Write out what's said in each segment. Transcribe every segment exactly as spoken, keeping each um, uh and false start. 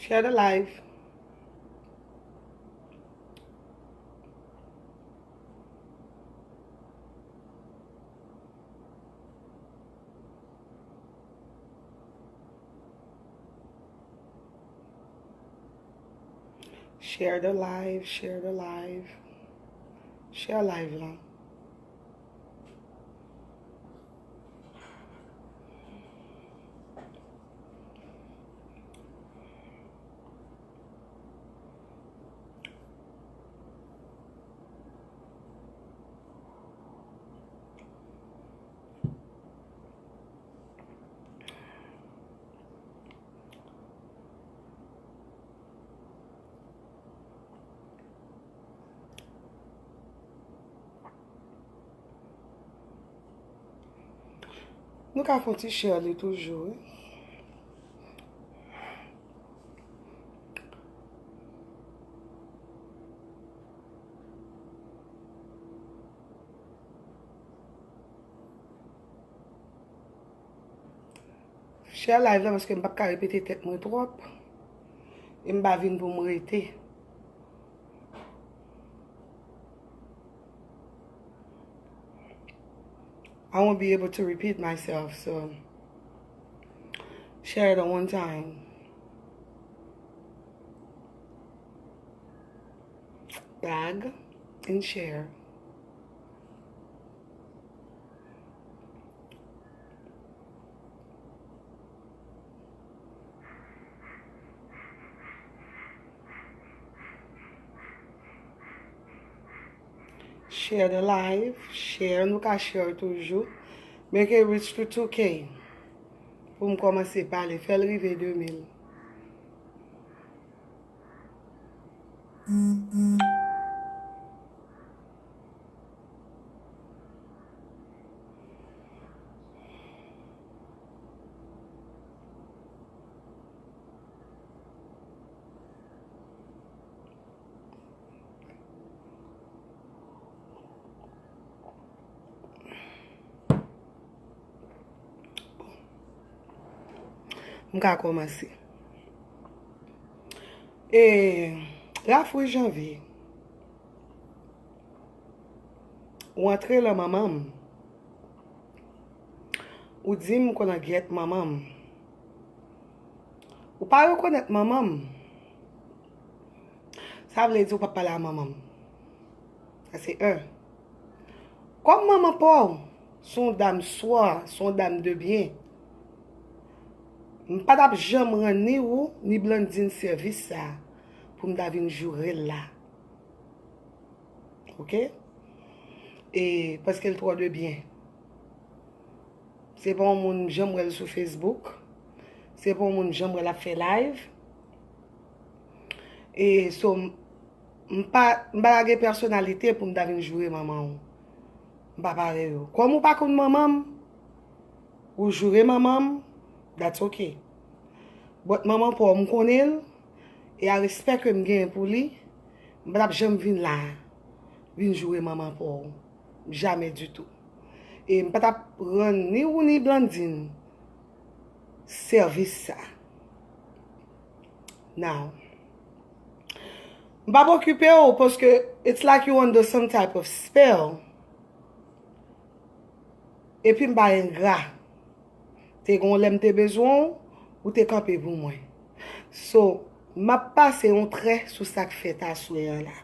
Share the live. Share the live, share the live, share live lan. Nou ka fè yon ti share li toujou, wi. Share live la paske m p ap ka repete tèt mwen twòp. E m pa vin pou m rete. I won't be able to repeat myself, so share it one time. Tag and share. Share the live, share, nou ka share toujou. Make it reach to two K. Pou m kòmanse pale, fè l rive de mil. M ka kòmanse. E, Rafou Janvye, ou antre lan manman m. Ou di m konn an gyèt manman m. Ou pa rekonèt manman m. Sa vle di ou p ap pale a manman m. Sa se en. Kòm manman pa w se yon dam swa, se yon dam de byen, M pa t ap janm rann ni ou, ni Blandine sèvis sa pou m ta vin joure l la. Oke? E paske l twò de byen. Se pa yon moun m janm wè l sou Facebook. Se pa yon moun m janm wè l ap fè live. E so, m, m pa, m pa lage pèsonalite pou m ta vin joure manman w. M pa pare yo. Kòm ou pa konn manman m, ou joure manman m, that's ok. But manman pa w, m konnen l, e a respè ke m genyen pou li, m pa t ap janm vin la, vin joure manman pa w. Jamè ditou. E m pa t ap rann ni ou ni Blandine sèvis sa. Now, m p ap okipe w paske it's like you under some type of spell. Epi m pa engra. Te gon lè m te bezwen w, ou te kanpe pou mwen. So, m ap pase yon trè sou sa k fèt aswè an la.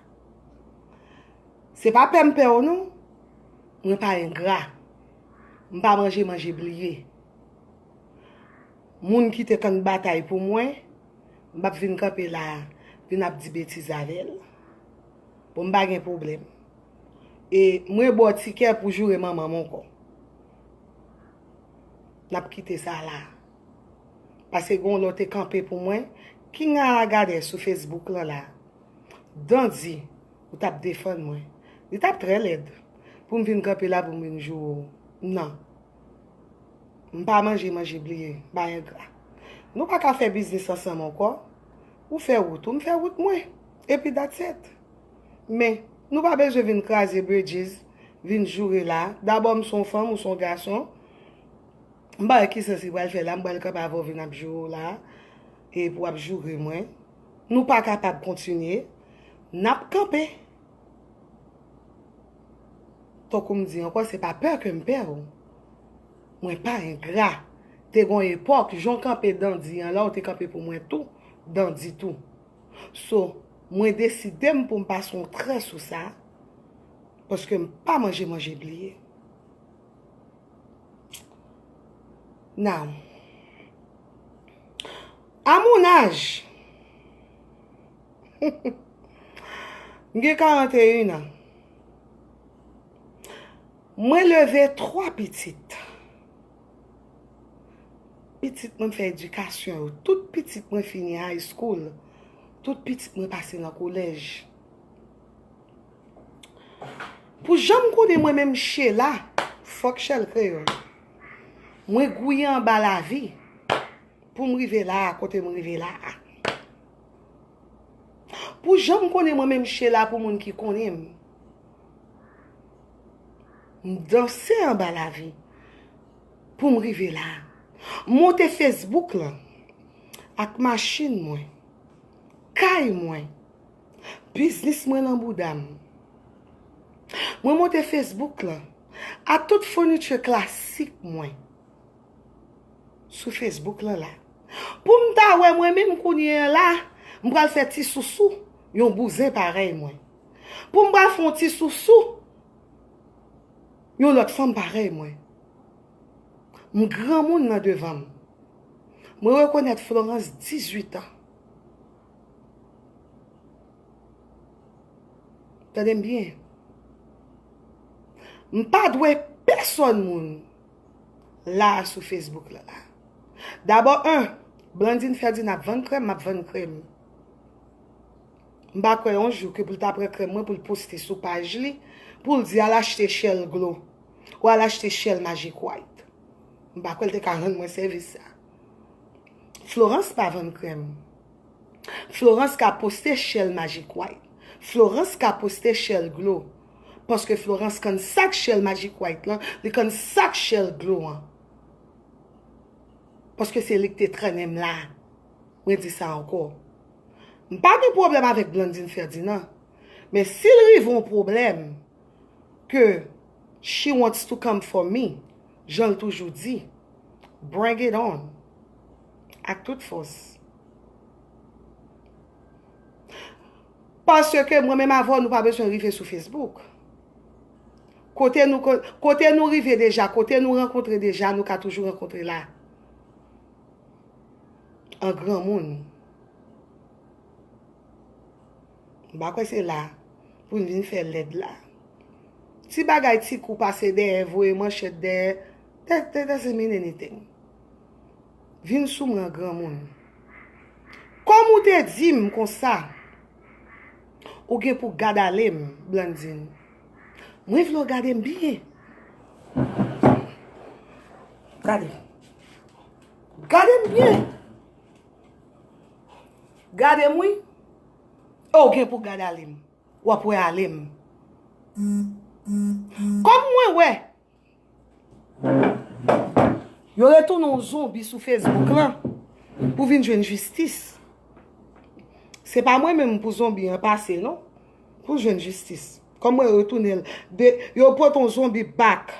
Se pa pè m pè w non. Mwen pa engra. M pa manje manje bliye. Moun ki te tann batay pou mwen, m p ap vin kanpe la, vin ap di betiz avè l. Bon, m pa gen pwoblèm. E mwen ba w tikè pou joure manman m ankò. N ap kite sa la. Paske gon lè w te kanpe pou mwen. King a la gade sou Facebook lan la. Dandi, ou t ap defann mwen. Li t ap trè lèd pou m vin kanpe la pou m vin joure w. Non. M pa manje manje bliye, m pa engra. Nou pa ka fè biznis ansanm ankò. Ou fè wout ou, m fè wout mwen. Epi that's it. Men, nou pa bezwen vin kraze bridges, vin joure la. Dabò, m se yon fanm, ou se yon gason. M pa wè ki sans li pral fè la, m pral kanpe avè w vin ap joure w la, e pou w ap joure mwen. Nou pa kapab kontinye. N ap kanpe. Tankou m di ankò, se pa pè ke m pè w. Mwen pa engra. Te gon epòk, jan w kanpe Dandi an la, ou te kanpe pou mwen tou, Dandi tou. So, mwen deside m pou m pase yon trè sou sa, paske m pa manje manje bliye. Now, a mon âge, m gen karannteyen an. Mwen leve twa pitit. Pitit mwen fè edikasyon yo. Tout pitit mwen fini high school. Tout pitit mwen pase nan kolèj. Pou jan m konnen mwen menm Sheila, fòk Shell Kreyòl. Mwen gouye anba lavi pou m rive la a, kote m rive la a. Pou jan m konnen mwen menm Sheila, pou moun ki konnen m, m danse anba lavi pou m rive la a. M monte Facebook lan ak machin mwen, kay mwen, biznis mwen nan bouda m. Mwen monte Facebook lan ak tout founiti klasik mwen sou Facebook lan la. Pou m ta wè mwen menm kounye a la, m pral fè ti sousou yon bouzen parèy mwen. Pou m pral fè yon ti sousou yon lòt fanm parèy mwen. M granmoun nan devan m. Mwen rekonèt Florence dizuit an. Tande m byen. M pa dwe pèsòn moun la a sou Facebook la. Dabò, en, Blandine Ferdinand ap vann krèm, m ap vann krèm. M pa kwè yon jou ke pou l ta pran krèm mwen pou l poste sou paj li, pou l di al achte Shell Glow, ou al achte Shell Magic White. M pa kwè l te ka rann mwen sèvis sa. Florence pa vann krèm. Florence ka poste Shell Magic White. Florence ka poste Shell Glow. Paske Florence konn sa k Shell Magic White lan, li konn sa k Shell Glow an. Paske se li k te trennen m la. Mwen di sa ankò. M pa gen pwoblèm avèk Blandine Ferdinand. Men si l rive yon pwoblèm ke she wants to come for me, jan l toujou di, bring it on. Ak tout fòs. Paske mwen menm avè w, nou pa bezwen rive sou Facebook. Kote nou, kote nou rive deja, kote nou rankontre deja, nou ka toujou rankontre la. an granmoun. M pa kwè se la pou n vin fè lèd la. Ti bagay, ti kou pase dèyè, voye manchèt dèyè, that, that doesn't mean anything. Vin sou mwen an granmoun. Kòm ou te di m konsa, ou gen pou gad ale m, Blandine. Mwen vle w gade m byen. Gade. Gade m byen. Gade m wi. E w gen pou gad ale m. W ap wè ale m. Kòm mwen wè yo retounen yon zonbi sou Facebook lan pou vin jwenn jistis. Se pa mwen menm pou zonbi an pase, non. Pou jwenn jistis. Kòm mwen retounen l, de, yo pote yon zonbi back.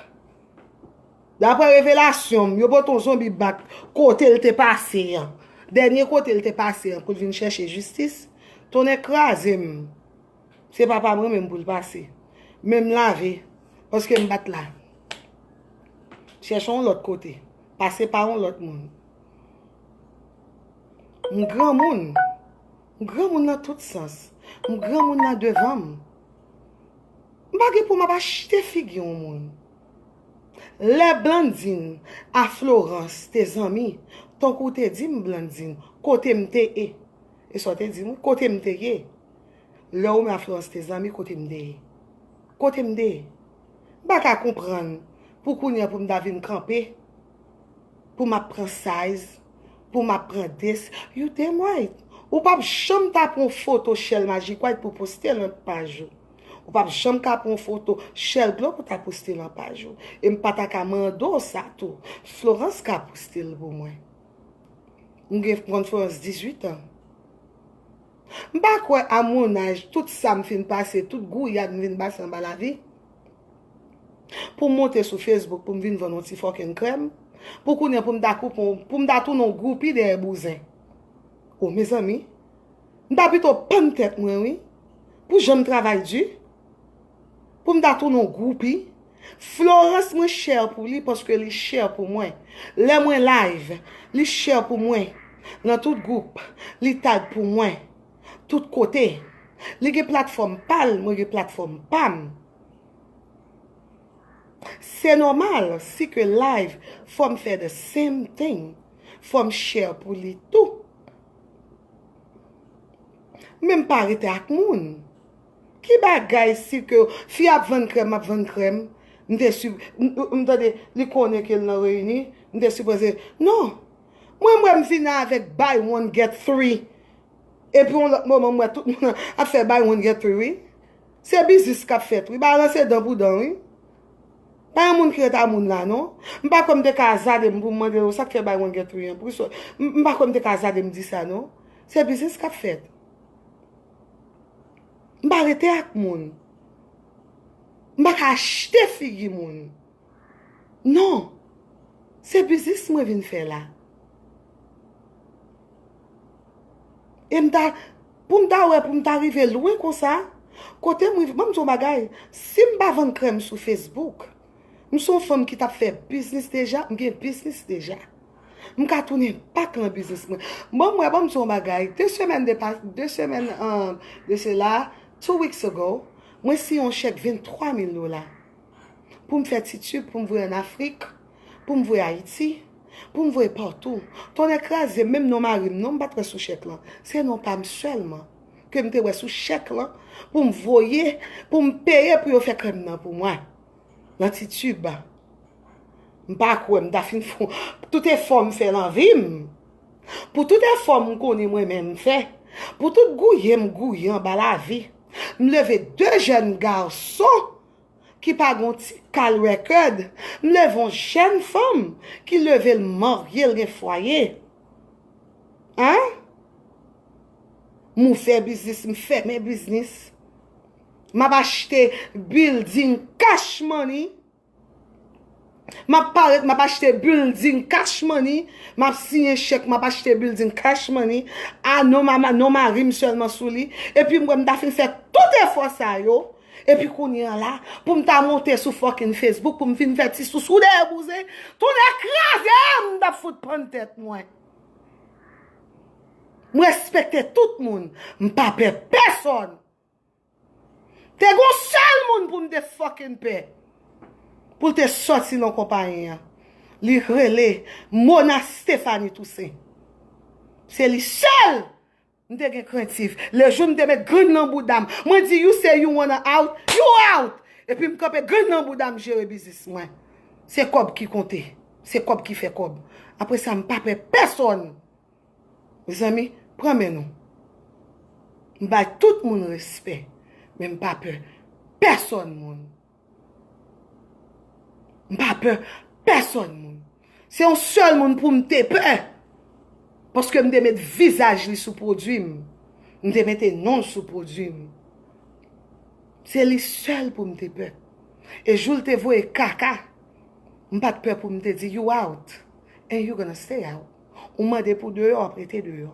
Daprè revelasyon m, yo pote yon zonbi back kote l te pase an. Dènye kote l te pase an pou l vin chèche jistis. Tonnè kraze m. Se pa pa mwen menm pou l pase. Men m lave. Paske m pa t la. Chèche yon lòt kote. Pase pa yon lòt moun. M granmoun. M granmoun nan tout sans. M granmoun nan devan m. M pa gen pou m ap achte figi yon moun. Lè Blandine a Florence te zanmi, tankou w te di m, Blandine, kote m te ye? E sa w te di m, kote m te ye? Lè ou menm a Florence te zanmi, kote m te ye? Kote m te ye? M pa ka konprann pou kounye a pou m ta vin kanpe, pou m ap pran size, pou m ap pran this. You damn right. Ou p ap janm ta pran foto Shell Magic White pou poste l nan paj ou. Ou p ap janm ka pran foto Shell Glow pou ta poste l nan paj ou. E m pa ta ka mande w sa tou. Florence ka poste l pou mwen. M gen konn Florence dizuit an. M pa kwè a mon âge, tout sa m fin pase, tout gouyad m fin pase anba lavi, pou m monte sou Facebook, pou m vin vann yon ti fucking krèm, pou kounye a pou m ta koupe, pou m ta tounen yon groupi dèyè bouzen. O, mezanmi, m ta pito pann tèt mwen, wi, pou jan m travay di. Pou m ta tounen yon groupi. Florence, mwen share pou li paske li share pou mwen. Lè mwen live, li share pou mwen. Nan tout gwoup, li tag pou mwen. Tout kote. Li gen platfòm pa l, mwen gen platfòm pa m. Se nòmal, si ke live, fò m fè the same thing. Fò m share pou li tou. Men m pa rete ak moun. Ki bagay si ke fi ap vann krèm, ap vann krèm, m te si, m, m, m tande li konnen ke l nan reyini, m te sipoze, non. Mwen, m wè m vini avèk buy one get three. Epi yon lòt moman, m wè tout moun ap fè buy one get three, wi. Se biznis k ap fèt, wi. Balanse dan pou dan, wi. Pa yon moun ki ret a moun la, non. M pa kwè m te ka azade m pou m mande yo sa k fè buy one get three an. Pou sa, m, m pa kwè m te ka azade m di sa, non. Se biznis k ap fèt. M pa rete ak moun. M pa ka achte figi moun. Non. Se biznis mwen vin fè la. E m ta, pou m ta wè, pou m ta rive lwen konsa, kote m rive, ban m di w bagay, si m pa vann krèm sou Facebook, m se yon fanm ki t ap fè biznis deja, m gen biznis deja. M ka tounen back nan biznis mwen. Bon, mwen, ban m di w bagay, de semèn de pa, de semèn, um, de sela, two weeks ago, mwen siyen yon chèk venntwa mil dola. Pou m fè ti tube, pou m voye ann Afrik, pou m voye Ayiti, pou m voye patou. Tonnè kraze, menm non mari m non, m pa t wè sou chèk lan. Se non pa m sèlman ke m te wè sou chèk lan pou m voye, pou m peye pou yo fè krèm nan pou mwen. Nan ti tube. M pa kwè m ta fin fè tout efò m fè nan vi m. Pou tout efò m konnen mwen menm m fè. Pou tout gouye m gouye anba lavi. M leve de jèn gason ki pa gon ti kal record. M leve yon jèn fanm ki leve l marye, l gen fwaye. Hein? M ouvè biznis, m fèmen biznis. M ap achte building cash money. M ap parèt, m ap achte building cash money. M ap siyen chèk, m ap achte building cash money. A non, mama, non mari m sèlman sou li. Epi m wè m ta fin fè tout efò sa yo. Epi kounye a la, pou m ta monte sou fucking Facebook, pou m vin fè ti sousou dèyè bouzen, tonnè kraze m, m t ap fout pann tèt mwen. M respekte tout moun. M pa pè pèsonn. Te gon sèl moun pou m te fucking pè. Pou l te sòti nan konpayi an. Li rele Mona Stephanie Toussaint. Se li sèl m te gen krentif. Lejou m te met grenn nan bouda m. Mwen di, "You say you wanna out, you out." Epi m kanpe grenn nan bouda m jere biznis mwen. Se kòb ki konte. Se kòb ki fè kòb. Apre sa, m pa pè pèsonn. Mezanmi, pran men nou. M bay tout moun respè, men m pa pè pèsonn moun. M pa pè pèsonn moun. Se yon sèl moun pou m te pè. Paske m te met vizaj li sou pwodui m. M te mete non l sou pwodui m. Se li sèl pou m te pè. E jou l te voye kaka, m pa t pè pou m te di, "You out, and you gonna stay out." Ou mande pou deyò, w ap rete deyò.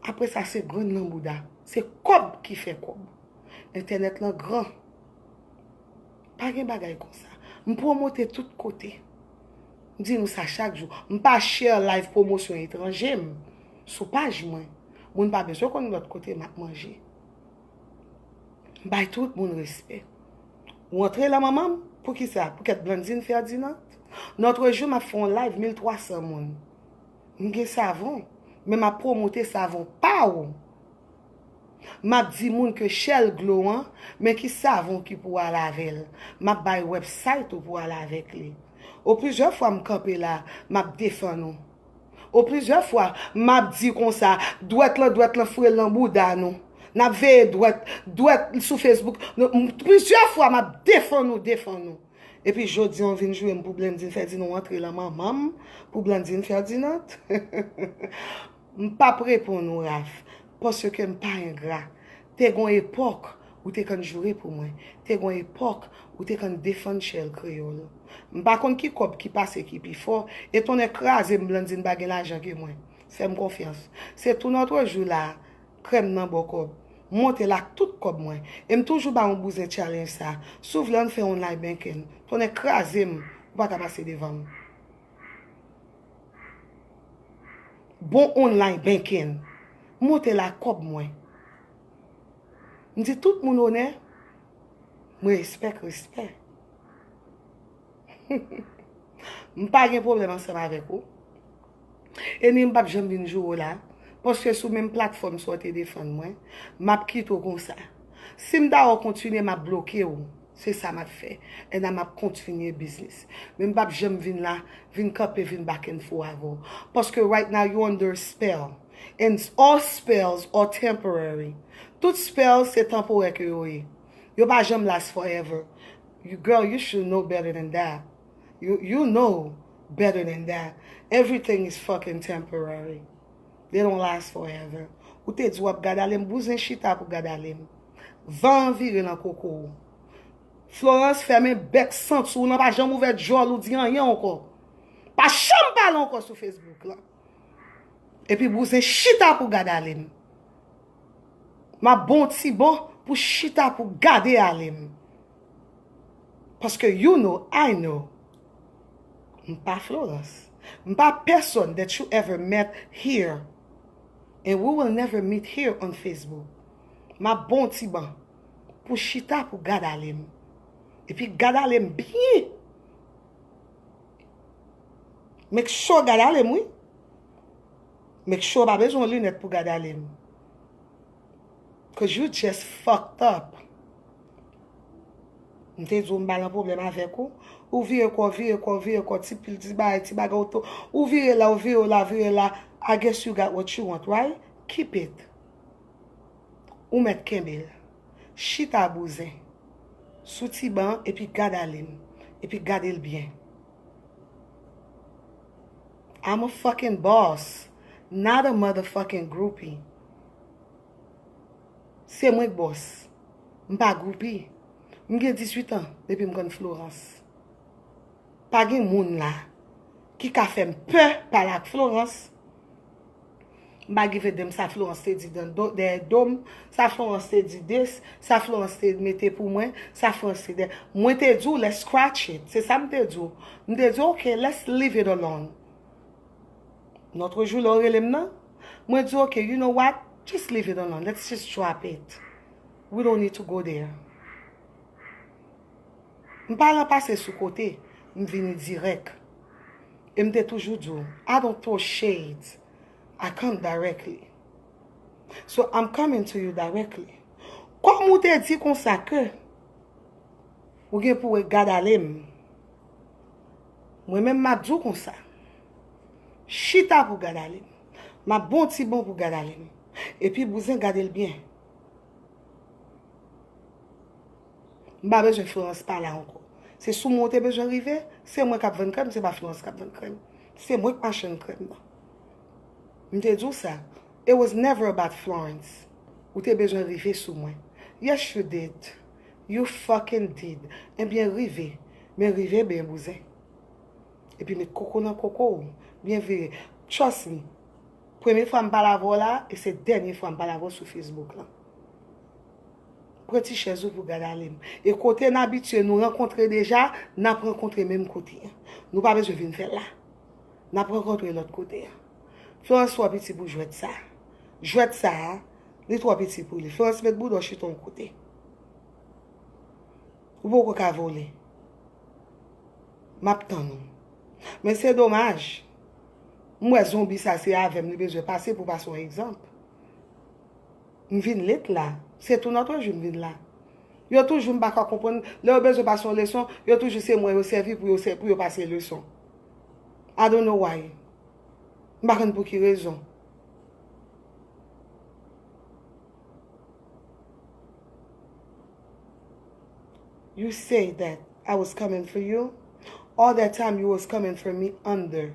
Apre sa, se grenn nan bouda. Se kòb ki fè kòb. Entènèt lan gran. Pa gen bagay konsa. M pwomote tout kote. M di nou sa chak jou. M pa share live pwomosyon etranje m sou paj mwen. Moun pa bezwen konn lòt kote m ap manje. M bay tout moun respè. Ou antre lan manman m? Poukisa? Poukèt Blandine Ferdinand? Nòtrejou, m ap fè yon live mil twa san moun. M gen savon, men m ap pwomote savon pa w. M ap di moun ke shell glow an, men ki savon ki pou al avè l. M ap bay website ou pou al avèk li. O plizyè fwa m kanpe la, m ap defann ou. O plizyè fwa, m ap di konsa, dwèt lan, dwèt lan foure l nan bouda nou. N ap veye dwèt, dwèt sou Facebook. Nou, m, plizyè fwa, m ap defann ou, defann ou. Epi jodi a, w vin joure m pou Blandine Ferdinand, w antre lan manman m pou Blandine Ferdinand. M p ap reponn ou, Raf, paske m pa engra. Te gon epòk, ou te konn joure pou mwen. Te gon epòk, ou te konn defann shell kreyòl. M pa konn ki kòb ki pase ki pi fò, e tonnè kraze m, Blandine pa gen lajan ke mwen. Fè m konfyans. Se tou nòtrejou la, krèm nan bò kòb. M monte l ak tout kòb mwen. E m toujou ba yon bouzen challenge sa. Si w vle ann fè online banking, tonnè kraze m, ou pa ka pase devan m. Bon online banking. M monte l ak kòb mwen. M di tout moun onè, mwen respèk respè. M pa gen pwoblèm ansanm avèk ou. E ni m p ap janm vin joure w la. Paske sou menm platfòm sa w te defann mwen, m ap kite w konsa. Si m ta wè w kontinye, m ap bloke w. Se sa m ap fè. And m ap kontinye biznis. Men m p ap janm vin la, vin kanpe, vin back and forth avè w. Paske right now you under spell. And all spells are temporary. Tout spell se tanporè ke yo ye. Yo pa janm last forever. You, girl, you should know better than that. You, you know better than that. Everything is fucking temporary. They don't last forever. Ou te di w ap gad ale m, bouzen chita pou gad ale m. Van an vire nan koko w. Florence, fèmen bèk santi w lan, pa janm ouvè djòl ou di anyen ankò. Pa janm pale ankò sou Facebook lan. Epi bouzen chita pou gad ale m. M ap ba w ti ban pou chita pou gade ale m. Paske you know, I know. M pa Florence. M pa pèsonn that you ever met here. And we will never meet here on Facebook. M ap ba w ti ban pou chita pou gad ale m. Epi gad ale m byen. Make sure gad ale m, wi. Make sure w pa bezwen linèt pou gad ale m. Cause you just fucked up. M te di w m pa nan pwoblèm avèk ou. Ou vire kò, vire kò, vire kò, ti pil, ti bagay, ti bagay, ou tou. Ou vire la, ou vire la, vire la. I guess you got what you want, right? Keep it. Ou mèt kenbe l. Chita bouzen. Sou ti ban an, epi gad ale m. Epi gade l byen. I'm a fucking boss, not a motherfucking groupie. Se mwen k bòs. M pa groupi. M gen dizuit an depi m konn Florence. Pa gen moun la ki ka fè m pè pale ak Florence. M pa give a damn sa Florence te di dan do, dèyè do m, sa Florence te di this, sa Florence te mete pou mwen, sa Florence te dèyè. Mwen te di w, let's scratch it. Se sa m te di w. M te di, ok, let's leave it alone. Nòtrejou lè w rele m nan, Mwen di, "Ok, you know what? Just leave it alone. Let's just drop it. We don't need to go there." M pa lan pase sou kote, m vini dirèk. E m te toujou di w, "I don't throw shades. I come directly. So I'm coming to you directly." Kòm ou te di konsa ke ou gen pou w gad ale m, mwen menm m ap di w konsa. Chita pou gad ale m. M ap bon ti bon pou gad ale m. Epi bouzen gade l byen. M pa bezwen Florence pa la ankò. Se sou mwen w te bezwen rive, se mwen k ap vann krèm, se pa Florence k ap vann krèm. Se mwen k machann krèm nan. M te di w sa. It was never about Florence. Ou te bezwen rive sou mwen. Yes, you did. You fucking did. Ebyen, rive. Men rive byen, bouzen. Epi met koko nan koko w. Byen vire. Trust me. Premye fwa m pale avè w la, e se dènye fwa m pale avè w sou Facebook lan. Pran ti chèz ou pou gad ale m. E kote n abitye nou rankontre deja, n ap rankontre menm kote an. Nou pa bezwen vin fè l la. N ap rankontre lòt kote an. Florence twò piti pou jwèt sa. Jwèt sa a, li twò piti pou li. Florence, met bouda w chita yon kote. Ou poko ka vole. M ap tann ou. Men se domaj. M wè zonbi sa se avè m li bezwen pase pou pase yon egzanp. M vin let la. Se tou nòt jou m vin la. Yo toujou m pa ka konprann. Lè yo bezwen pase yon leson, yo toujou se mwen yo sèvi pou yo, sè- pou yo pase leson. I don't know why. M pa konn pou ki rezon. You say that I was coming for you. All that time you was coming for me under.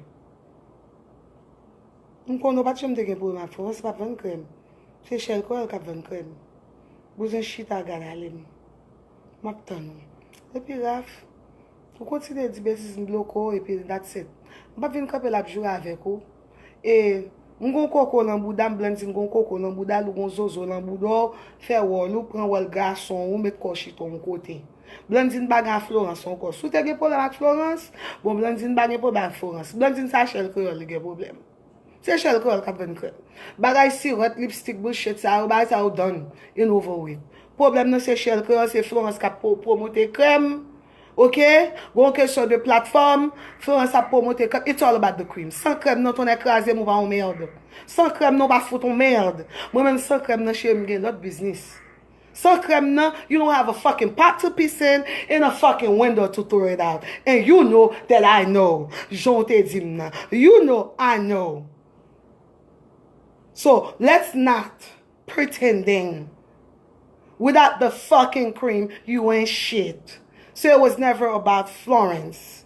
M konnen w pa t janm te gen pwoblèm ak Florence, pa vann krèm. Se Shell Coral k ap vann krèm. Bouzen chita gad ale m. M ap tann ou. Epi Raf, ou kontinye di betiz, m bloke w, epi that's it. M p ap vin kanpe la ap joure avèk ou. E m gon koko nan bouda m, Blandine gon koko nan bouda l, ou gon zozo nan bouda w, fè wòl ou, pran wòl gason ou, met kò w chita yon kote. Blandine pa gen ak Florence ankò. Si w te gen pwoblèm ak Florence, bon, Blandine pa gen pwoblèm ak Florence. Blandine, se a Shell Creole li gen pwoblèm. Se Shell Creole k ap vann krèm. Bagay sirèt, lipstik, bullshit sa yo, bagay sa yo done and over with. Pwoblèm nan se Shell Creole, se Florence k ap pwo- pwomote krèm. Oke? Gon kesyon de platfòm, Florence ap pwomote krèm. It's all about the cream. San krèm nan, tonnè kraze m, ou pa yon mèd. San krèm nan, ou pa fout yon mèd. Mwen menm, san krèm nan, cheri m, gen lòt biznis. San krèm nan, you don't have a fucking pot to piss in and a fucking window to throw it out. And you know that I know. Jan w te di m nan. You know I know. So, let's not pretending. Without the fucking cream, you ain't shit. So it was never about Florence.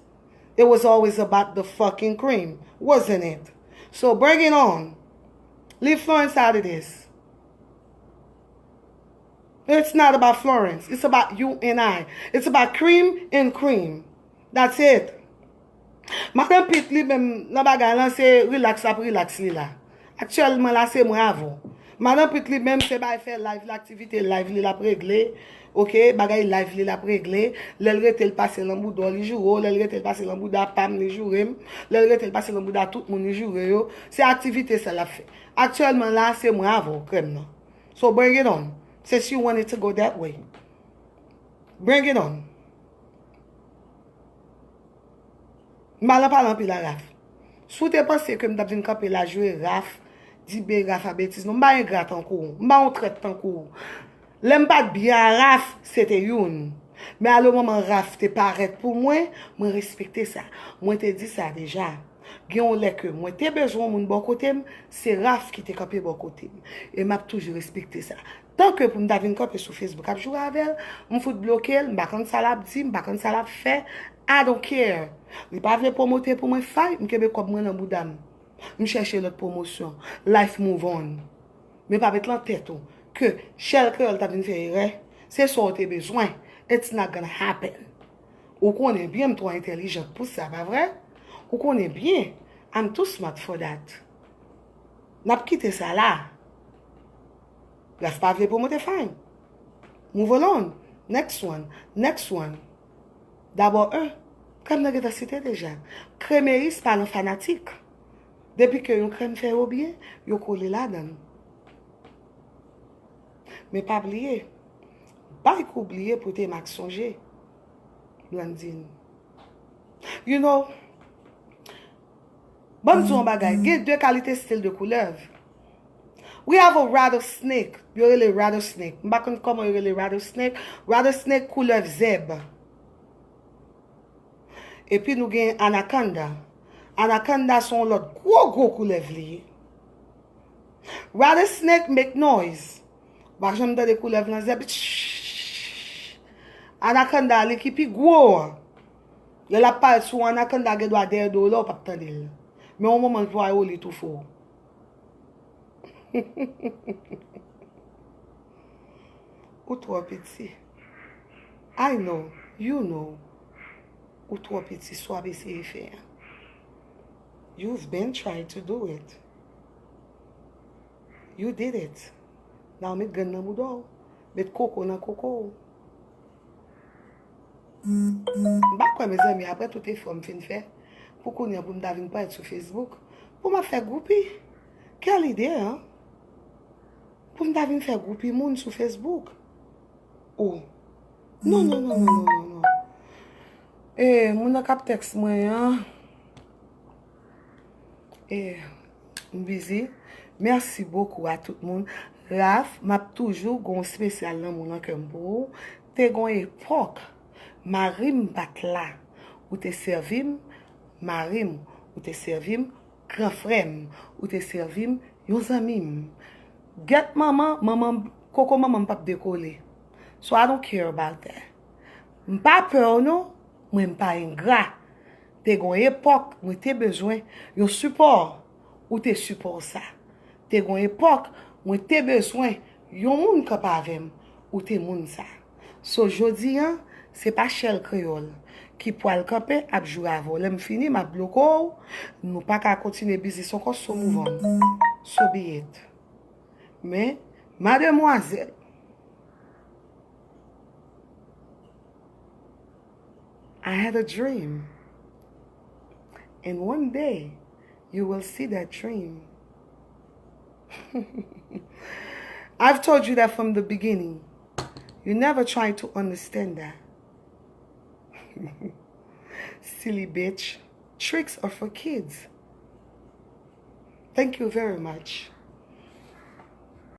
It was always about the fucking cream, wasn't it? So bring it on. Leave Florence out of this. It's not about Florence. It's about you and I. It's about cream and cream. That's it. Madan Pete li menm nan bagay lan se relax l ap relax li la. Aktyèlman la se mwen avè w. Madan Pete li menm se bay fè live l, aktivite live li l ap regle. Oke, bagay live li l ap regle. Lè l rete l pase nan bouda w li joure w, lè l rete l pase nan bouda pa m li joure m, lè l rete l pase nan bouda tout moun li joure yo. Se aktivite sa l ap fè. Aktyèlman la se mwen avè w krèm nan. So bring it on. Since you want it to go that way. Bring it on. M pa lan pale anpil a Raf. Si w te panse ke m t ap vin kanpe la joure Raf, di byen Raf a betiz, non, m pa engra tankou w. M pa yon trèt tankou w. Lè m pa t byen a Raf, se te youn. Men a le moman Raf te parèt pou mwen, mwen respekte sa. Mwen te di sa deja. Gen yon lè ke mwen te bezwen yon moun bò kote m, se Raf ki te kanpe bò kote m. E m ap toujou respekte sa. Tanke pou m ta vin kanpe sou Facebook ap joure avè l, m fout bloke l, m pa konn sa l ap di, m pa konn sa l ap fè, I don't care. Li pa vle pwomote pou mwen, fine, m kenbe kòb mwen nan bouda m. M chèche lòt pwomosyon. Life move on. Men pa met lan tèt ou ke Shell Creole t ap vin fè erè. Se sa w te bezwen. It's not gonna happen. Ou konnen byen m twò entèlijant pou sa, pa vre? Ou konnen byen, I'm too smart for that. N ap kite sa la. Raf pa vle pwomote, fine. Move along. Next one. Next one. Dabò, en, krèm nan gentan site deja. Kremeris pa nan fanatik. Depi ke yon krèm fè yo byen, yo kole ladan l. Men pa bliye, bay kou bliye pou te mak sonje. Blandine. You know, ban m di yon bagay, gen de kalite stil de koulèv. We have a rattlesnake. Yo rele rattlesnake. M pa konn kòman yo rele rattlesnake. Rattlesnake koulèv zèb. Epi nou gen anaconda. Anaconda se yon lòt gwo gwo koulèv li ye. Rattlesnake make noise. Ou pa janm tande koulèv nan zèb. Anaconda li ki pi gwo an. Lè l ap parèt sou anaconda gen dwa dèyè do w la ou p ap tande l. Men yon moman l pral wole tou fò. Ou twò piti. I know, you know. Ou twò piti sa w ap eseye fè a. You've been trying to do it. You did it. Now met grenn nan bouda w. Met koko nan koko w. M pa kwè, mezanmi, apre tout efò m fin fè, pou kounye a pou m ta vin parèt sou Facebook, pou m ap fè gwoupi. Kèl ide, an? Pou m ta vin fè gwoupi moun sou Facebook. Oh. Non, non, non, non, non, non, non. E, moun nan k ap tèks mwen an. E, m bizi. Mèsi bokou a tout moun. Raf, m ap toujou gon espesyal lanmou nan kè m pou ou. Te gon epòk, mari m pa t la. Ou te sèvi m, mari m, ou te sèvi m, gran frè m, ou te sèvi m, yon zanmi m. Gèt manman, manman, koko manman m p ap dekole. So I don't care about that. M pa pè w non, mwen m pa engra. Te gon epòk, mwen te bezwen yon sipò, ou te sipò sa. Te gon epòk, mwen te bezwen yon moun kanpe avè m, ou te moun sa. So, jodi an, se pa Shell Kreyòl ki pwal kanpe ap joure avè w. Lè m fini, m ap bloke w, nou pa ka kontinye biznis ankò, so move on. So be it. Men, mademwazèl, I had a dream. And one day, you will see that dream. I've told you that from the beginning. You never try to understand that. Silly bitch. Tricks are for kids. Thank you very much.